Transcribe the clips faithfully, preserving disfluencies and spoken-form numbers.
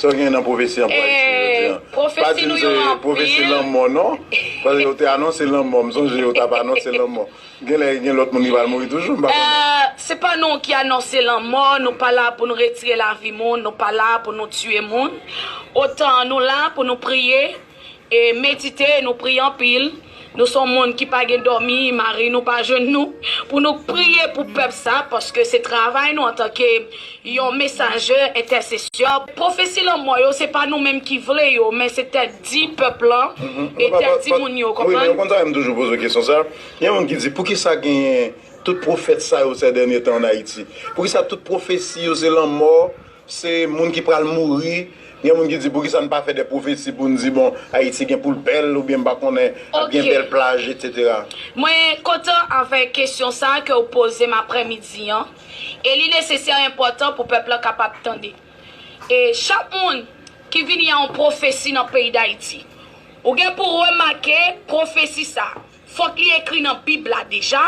Sa w gen nan pwofesi an pou Ayiti jodi an? Pa di m se pwofesi lanmò non. Paske yo te anonse lanmò, m sonje yo t ap anonse lanmò. Genlè gen lòt moun ki pral mouri toujou, m pa konnen. Se pa nou ki anonse lanmò, nou pa la pou nou retire lavi moun, nou pa la pou nou tiye moun. Otan nou la pou nou priye e medite, nou priye anpil. Nou se yon moun ki pa gen dòmi, mari nou pa jwenn nou, pou nou priye pou pèp sa, paske se travay nou antanke yon mesaje, entèsesè. Pwofesi lanmò yo, se pa nou menm ki vle yo, men se tèt di pèp lan e tèt di moun yo, konprann? Wi, men ou konn sa, m toujou poze w kesyon sa. Gen moun ki di, poukisa genyen tout pwofèt sa yo sè dènye tan ann Ayiti? Poukisa tout pwofesi yo se lanmò, se moun ki pral mouri? Gen moun ki di, poukisa n pa fè de pwofesi pou n di, bon, Ayiti gen pou l bèl, oubyen m pa konnen, ap gen bèl plaj, etsetera? Mwen kontan avèk kesyon sa a ke w poze m aprèmidi an. E li nesesè, enpòtan pou pèp lan kapab tande. E chak moun ki vini a yon pwofesi nan peyi Dayiti, ou gen pou remake pwofesi sa a. Fòk li ekri nan Bib la deja,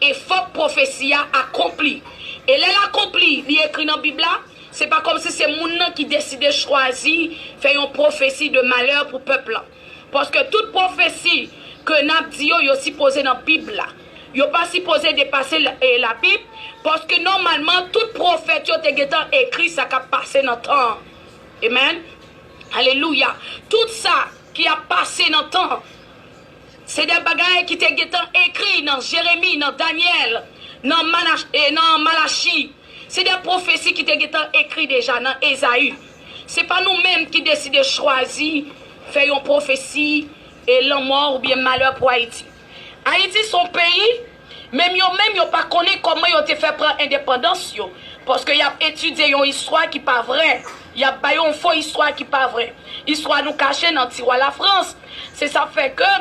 e fòk pwofesi a akonpli. E lè l akonpli, li ekri nan Bib la, se pa kòmsi se moun nan ki deside chwazi fè yon pwofesi de malè pou pèp lan. Paske tout pwofesi ke n ap di yo, yo sipoze nan Bib la. Yo pa sipoze depase la, e, Labib, paske nòmalman tout pwofèt yo te gentan ekri sa k ap pase nan tan an. Amen. Alelouya. Tout sa ki ap pase nan tan an, se de bagay ki te gentan ekri nan Jeremi, nan Danyèl, nan Manach-, e nan Malachi. Se de pwofesi ki te gentan ekri deja nan Ezayi. Se pa nou menm ki deside chwazi fè yon pwofesi e lanmò oubyen malè pou Ayiti. Ayiti se yon peyi, menm yo menm yo pa konnen kòman yo te fè pran endepandans yo, paske y ap etidye yon istwa ki pa vrè, y ap bay yon fo istwa ki pa vrè. Istwa nou kache nan tiwa Lafrans. Se sa k fè ke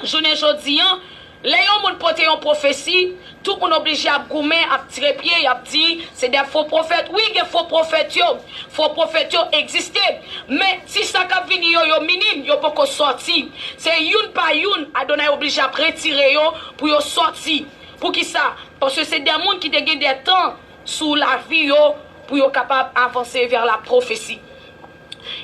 jounen jodi an, lè yon moun pote yon pwofesi, tout moun oblije ap goumen, ap tire pye, y ap di se de fo pwofèt. Wi, gen fo pwofèt yo. Fo pwofèt yo egziste. Men ti sa k ap vini yo, yo minim, yo poko sòti. Se youn pa youn, Adonay oblije ap retire yo pou yo sòti. Poukisa? Paske se de moun ki te gen de tan sou lavi yo pou yo kapab avanse vè la pwofesi.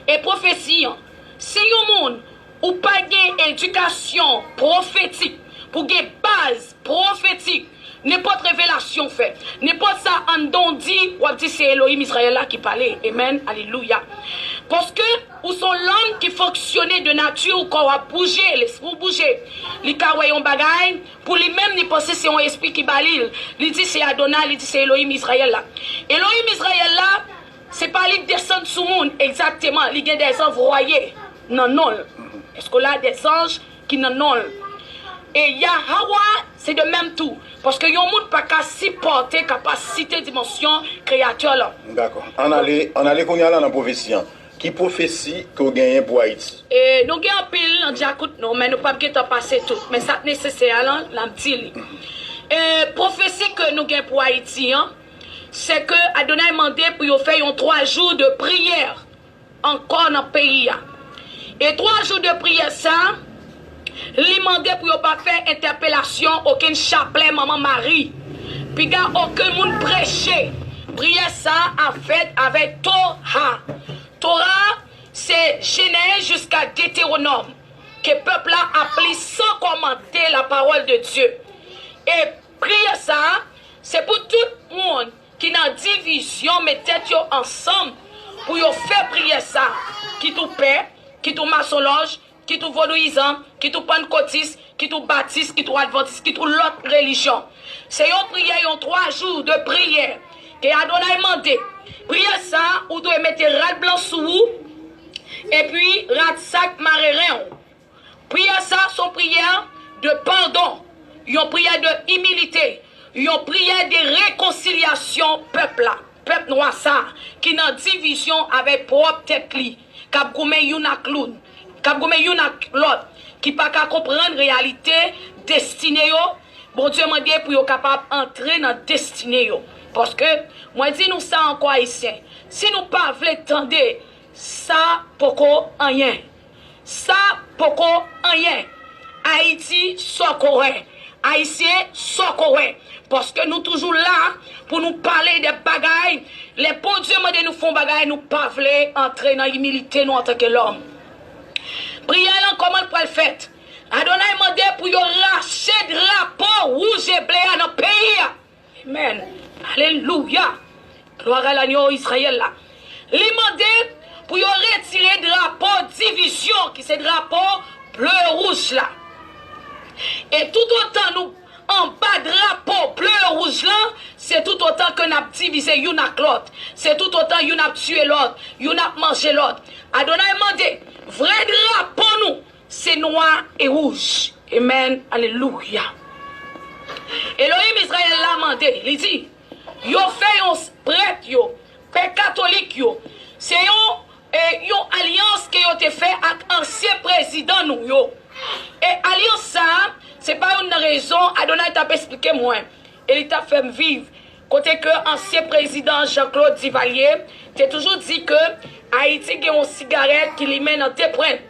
E pwofesi an, si yon moun ou pa gen edikasyon pwofetik, pou gen baz pwofetik, nenpòt revelasyon w fè, nenpòt sa anndan w di, w ap di se Elohim Izrayèl la ki pale. Amen, alelouya. Paske ou se yon lòm ki fonksyone de nati, kò w ap bouje, lespri w bouje. Li ka wè yon bagay, pou li menm, li panse se yon espri ki ba li l. Li di se Adonay, li di se Elohim Izrayèl la. Elohim Izrayèl la, se pa li k desann sou moun, egzakteman, li gen de zanvwaye nan non l. Èske w la, de zanj ki nan non l. E Yahawa, se de menm tou. Paske yon moun pa ka sipòte kapasite dimansyon Kreyatè lan. Dakò. Ann ale, ann ale kounye a la nan pwofesi an. Ki pwofesi ke w genyen pou Ayiti? E, nou gen anpil nan dyakout nou, men nou p ap gentan pase tout. Men sa k nesesè a lan, n ap di li. E, pwofesi ke nou gen pou Ayiti an, se ke Adonay mande pou yo fè yon twa jou de priyè ankò nan peyi a. E twa jou de priyè sa, li mande pou yo pa fè entèpelasyon okenn chaplè Manman Mari. Piga okenn moun preche. Priyè sa ap fèt avèk Tora. Tora, se Jenèz jiska Detewonòm, ke pèp la ap li san kòmante la parole de Dieu. E priyè sa, se pou tout moun ki nan divizyon met tèt yo ansanm pou yo fè priyè sa, kit ou pè, kit ou masonlòj, kit ou vodouyizan, kit ou pannkotis, kit ou batis, kit ou advantis, kit ou lòt relijyon. Se yon priyè, yon twa jou de priyè ke Adonay mande. Priyè sa, ou dwe mete rad blan sou ou, epi rad sa k mare ren w. Priyè sa se yon priyè de padon, yon priyè de imilite, yon priyè de rekonsilyasyon pèp la. pèp nwa sa a ki nan divizyon avèk pwòp tèt li, k ap goumen youn ak loun, k ap goumen youn ak lòt, ki pa ka konprann reyalite destine yo, Bondye mande pou yo kapab antre nan destine yo. Paske, mwen di nou sa ankò, Ayisyen, si nou pa vle tande, sa poko anyen. Sa poko anyen. Ayiti, sa w ko wè. Ayisyen, sa w ko wè. Paske nou toujou la pou nou pale de bagay. Lè Bondye mande nou fè yon bagay, nou pa vle antre nan imilite nou antanke lòm. Priyè lan, kòman l pral fèt? Adonay mande pou yo rache drapo wouj e ble a nan peyi a. Amen. Alelouya. Glwa a lanyo Izrayèl la. Li mande pou yo retire drapo divizyon, ki se drapo ble e wouj la. E toutotan nou anba drapo ble e wouj la, se toutotan ke n ap divize youn ak lòt. Se toutotan youn ap tiye lòt, youn ap manje lòt. Adonay mande, vre drapo nou, se nwa e wouj. Amen. Alelouya. Elohim Izrayèl la mande, li di, yo fè yon prèt yo, pè katolik yo, se yon, e, yon alyans ke yo te fè ak ansyen prezidan nou yo. E alyans sa a, se pa youn nan rezon Adonay t ap esplike mwen, e li t ap fè m viv, kote ke ansyen prezidan Jean-Claude Duvalier te toujou di ke Ayiti gen yon sigarèt ki limen nan de pwent.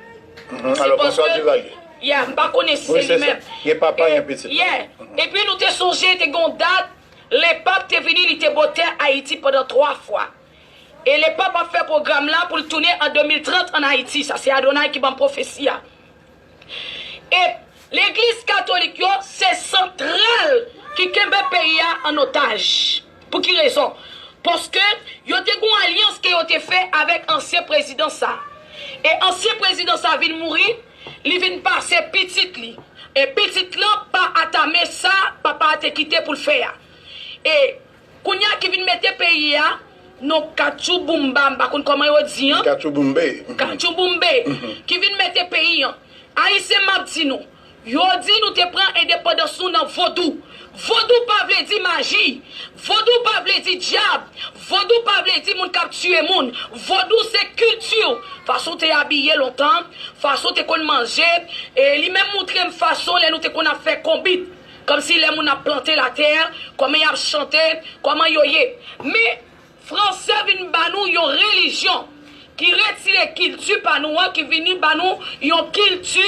Mhm. Se alò, François paske, Duvalier. Yeah, m pa konnen si se li menm. Gen papa, gen pitit. Yeah. Mhm. Epi nou te sonje, te gen yon dat, Lepap te vini, li te bote Ayiti pandan twa fwa. E Lepap ap fè pwogram la pou l tounen an de mil trant ann Ayiti. Sa se Adonay ki ban m pwofesi a. E legliz katolik yo, se santral ki kenbe peyi a an otaj. Pou ki rezon? Paske yo te gen yon alyans ke yo te fè avèk ansyen prezidan sa. E ansyen prezidan sa vin mouri, li vin pase pitit li. E pitit lan pa atame sa papa a te kite pou l fè a. E kounye a ki vin mete peyi a non katchouboumba, m pa konn kòman yo di an. Katchouboumbe. Katchouboumbe, ki vin mete peyi an. Ayisyen, m ap di nou, yo di nou te pran endepandans nou nan vodou. Vodou pa vle di maji. Vodou pa vle di dyab. Vodou pa vle di moun k ap tiye moun. Vodou se kilti w. Fason w te abiye lontan, fason w te konn manje, e li menm moutre m fason lè nou te konn ap fè konbit. Kòmsi lè moun ap plante latè, kòman y ap chante, kòman yo ye. Men, Franse vin ba nou yon relijyon ki retire kilti pa nou an, ki vini ba nou yon kilti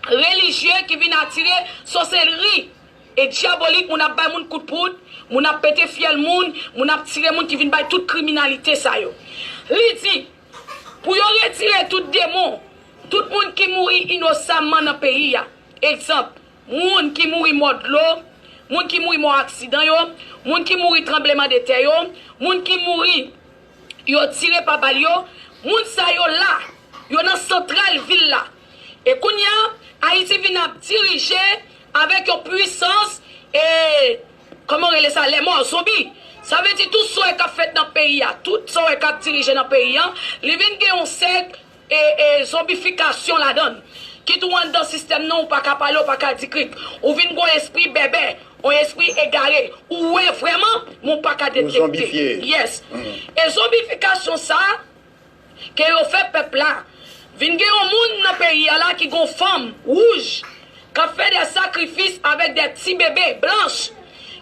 relijye ki vin atire sòselri e dyabolik, moun ap bay moun kout poud, moun ap pete fyèl moun, moun ap tire moun, ki vin bay tout kriminalite sa yo. Li di, pou yo retire tout demon, tout moun ki mouri inosamman nan peyi a. Egzanp, moun ki mouri mò dlo, moun ki mouri mò aksidan yo, moun ki mouri tranblemanntè yo, moun ki mouri yo tire pa bal yo, moun sa yo la, yo nan santral vil la. E kounye a, Ayiti vin ap dirije avèk yon pwisans, e, kòman rele sa, lèmò, zonbi. Sa vle di tout sa w wè k ap fèt nan peyi a, tout sa w wè k ap dirije nan peyi a, li vin gen yon sèk e, e zonbifikasyon ladan l. Kit ou anndan sistèm nan, ou pa ka pale, ou pa ka di krik. Ou vin gon espri bèbè, yon espri egare. Ou wè vrèman, men ou pa ka detekte. Ou zonbifye. Yes. Mhm. E zonbifikasyon sa a, ke yo fè pèp la, vin gen yon moun nan peyi a la ki gon fanm wouj, k ap fè de sakrifis avèk de ti bebe blanch,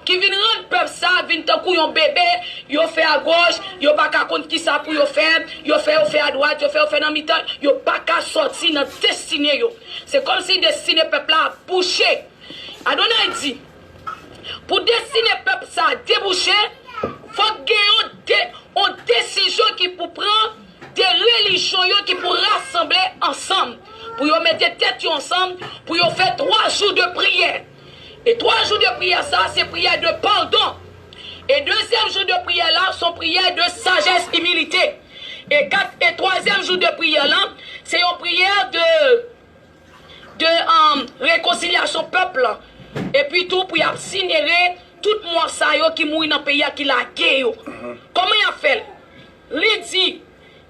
ki vin rann pèp sa a vin tankou yon bebe, yo fè agoch, yo pa ka konn kisa pou yo fè, yo fè, yo fè adwat, yo fè, yo fè nan mitan, yo pa ka sòti nan destine yo. Se kòmsi destine pèp la ap bouche. Adonay di, pou destine pèp sa a debouche, fòk gen yon de-, yon desizyon ki pou pran de relijyon yo ki pou rasanble ansanm, pou yo mete tèt yo ansanm, pou yo fè twa jou de priyè. E twa jou de priyè sa, se priyè de padon. E dezyèm jou de priyè la, se yon priyè de sajès, imilite. E kat, e twazyèm jou de priyè la, se yon priyè de, de, um, rekonsilyasyon pèp la. Epi tou, pou y ap sinere tout mò sa yo ki mouri nan peyi a, ki lage yo. Mhm. Kòman y ap fè l? Li di,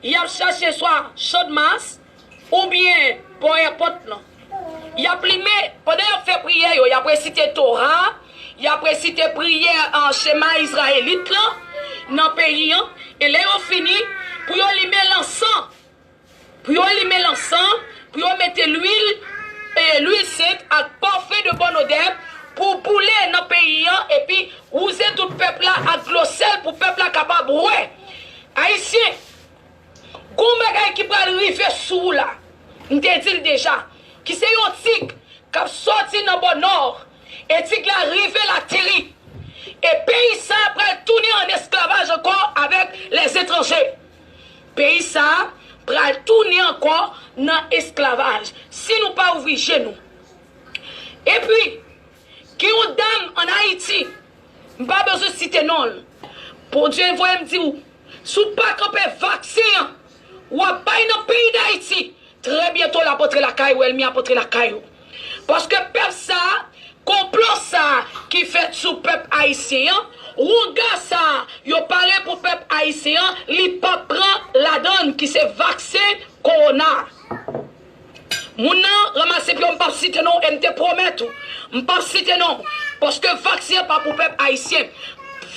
y ap chache swa Channmas oubyen bò èpòt lan. Y ap limen, pandan y ap fè priyè yo, y ap resite Tora, y ap resite priyè, an, Chema Izrayelit lan, nan peyi an, e lè yo fini, pou yo limen lansan, pou yo limen lansan, pou yo mete lwil, e, lwil sent ak pafin de bòn odè pou boule nan peyi an, epi wouze tout pèp la ak dlo sèl pou pèp la kapab bwè. Ayisyen, gon bagay ki pral rive sou ou la, m te di l deja, ki se yon tig k ap sòti nan bò nò, e tig la rive Latiri. E peyi sa a pral tounen an esklavaj ankò avèk lèzetranje. Peyi sa a pral tounen ankò nan esklavaj si nou pa ouvri je nou. Epi, gen yon dam ann Ayiti, m pa bezwen site non l. Bondye voye m di w, si w pa kanpe vaksen an, w ap bay nan peyi Dayiti. Trè byento, l ap antre lakay ou, ènmi ap antre lakay ou. Paske pèp sa a, konplo sa a ki fèt sou pèp ayisyen an, wonga sa a yo pare pou pèp ayisyen an, li p ap pran ladann ki se vaksen kowona. Moun nan ranmase pye w, m p ap site non w, e m te pwomèt ou, m p ap site non w, paske vaksen an pa pou pèp ayisyen.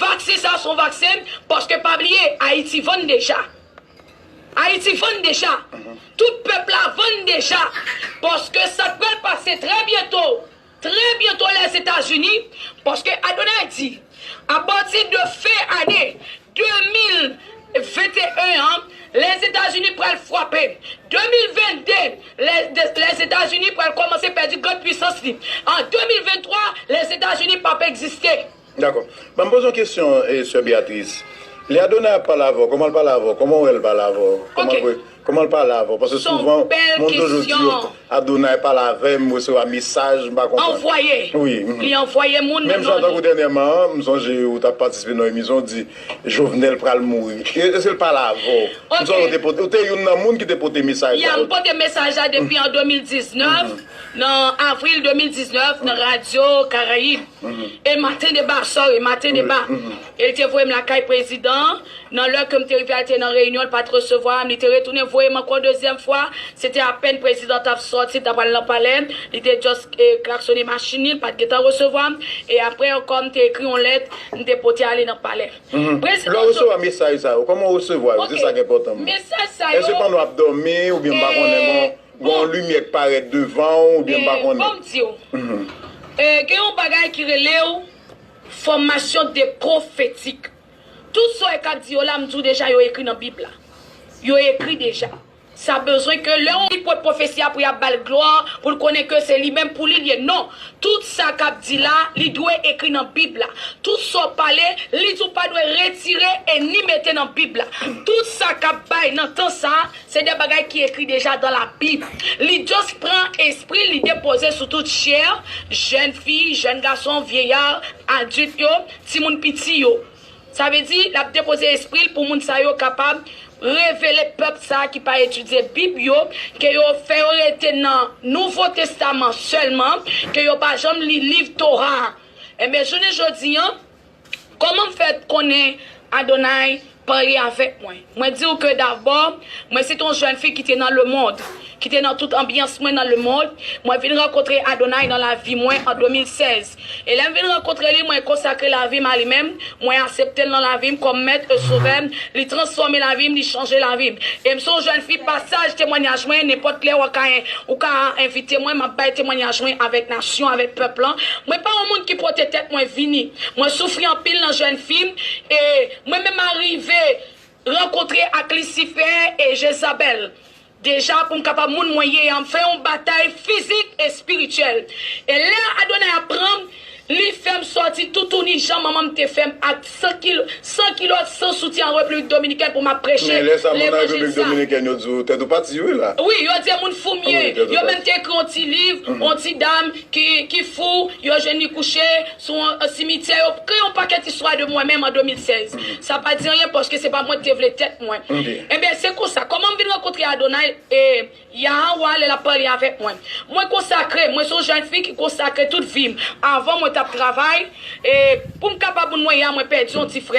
Vaksen sa a se yon vaksen, paske pa bliye, Ayiti vann deja. Ayiti vann deja. Tout pèp la vann deja. Paske sa k pral pase trè byento, trè byento Lèzetazini, paske Adonay di, apati de fen ane de mil venteyen an, Lèzetazini pral frape. De mil vennde, Lè-, de-, Lèzetazini pral kòmanse pèdi grann pwisans li. An de mil venntwa, Lèzetazini p ap egziste. Dakò. Ban m poze yon kesyon, eh, sè Beatrice. Lè Adonay ap pale avè w, kòman l pale avè w? Kòman w wè l pale avè w? Kòman l Ok. pre-, kòman l pale avè w? Paske Se yon souvan, bèl moun toujou di yo, kesyon. Adonay pale avè m, m resevwa mesaj, m pa konprann. Anvwaye. Wi, mhm. Li anvwaye moun nan Menm jan non tankou li. dènyèman, m sonje ou t ap patisipe nan yon emisyon, ou di, Jovenel pral mouri. E, èske l pale avè w? M Ok. sonje ou te pote, ou te youn nan moun ki te pote mesaj Ya, la. m pote mesaj la depi an de mil diznèf, nan avril de mil diznèf, nan Radyo Karayib. E Maten Deba, sorry, Maten Deba. E li te voye m lakay prezidan. Nan lè ke m te rive a, li te nan reyinyon, li pa t resevwa m. Li te retounen voye m ankò dezyèm fwa. Se te apèn prezidan t ap sòti, l t ap al nan palè. Li te just, eh, klaksone machin li, li pa t gentan resevwa m. E apre ankò, m te ekri yon lèt, m te pote ale nan palè. Prezidan Lè w resevwa mesaj sa yo, kòman w resevwa yo? Se Ok. sa k enpòtan. Mesaj sa yo, Èske pandan w ap dòmi, oubyen m pa konnen, eh, bon, gon limyè k parèt devan w, oubyen m pa eh, konnen? Bon, m di w, eh, gen yon bagay ki rele w fòmasyon de pwofetik. Tout sa yo k ap di yo la, m di w deja, yo ekri nan Bib la. Yo ekri deja. Sa bezwen ke lè yon li pot pwofesi a pou y ap ba l glwa, pou l konnen ke se li menm pou li l ye. Non. Tout sa k ap di la, li dwe ekri nan Bib la. Tout sa w pale, li di w pa dwe retire e ni mete nan Bib la. Tout sa k ap bay nan tan sa a, se de bagay ki ekri deja dans la Bible. Li just pran espri, li depoze sou tout chè, jèn fi, jèn gason, vyeya, adilt yo, timoun piti yo. Sa vle di, l ap depoze espri l pou moun sa yo kapab revele pèp sa a ki pa etidye Bib yo, ke yo fè yo rete nan Nouvo Testaman sèlman, ke yo pa janm li liv Tora a. Enben, jounen jodi a, kòman m fè konnen Adonay pale avèk mwen? Mwen di w ke dabò, mwen se te yon jèn fi ki te nan lemonn, ki te nan tout anbyans mwen nan lemonn. Mwen vin rankontre Adonay nan lavi mwen an de mil sèz. E lè m vin rankontre li, mwen konsakre lavi m a li menm, mwen aksepte l nan lavi m kòm mèt e sovè m. Li transfòme lavi m, li chanje lavi m. E m se yon jèn fi, pasaj temwanyaj mwen, nenpòt lè w ka, ou ka envite mwen, m ap bay temwanyaj mwen avèk nasyon, avèk pèp lan. Mwen pa yon moun ki pote tèt mwen vini. Mwen soufri anpil nan jèn fi m, e mwen menm arive rankontre ak Lisifè e Jezabèl. Deja, pou m kapab moun mwen ye a, m fè yon batay fizik e espirityèl. E lè Adonay ap pran m, li fè m sòti toutouni jan manman m te fè m ak san kilo, san kilòt, san soutyen an Repiblik Dominikèn pou m ap preche levanjil sa. Men lè sa, moun nan Repiblik Dominikèn yo di w tèt ou pati, wi, la. Wi, yo di moun fou m ye. Wi, tèt ou pati. Yo menm te ekri yon ti liv, yon ti dam ki, ki fou, yo jwenn li kouche sou yon, yon simityè, yo kreye yon pakèt istwa de mwen menm an de mil sèz. Sa pa di anyen paske se pa mwen ki te vle tèt mwen. Ok. Enben, se konsa, kòman m vin rankontre Adonay, e, Yahawa, lè l ap pale avèk mwen. Mwen konsakre, mwen se yon jèn fi ki konsakre tout vi m. Avan, mwen t ap travay, e, pou m kapab moun mwen ye a, mwen pèdi yon ti frè.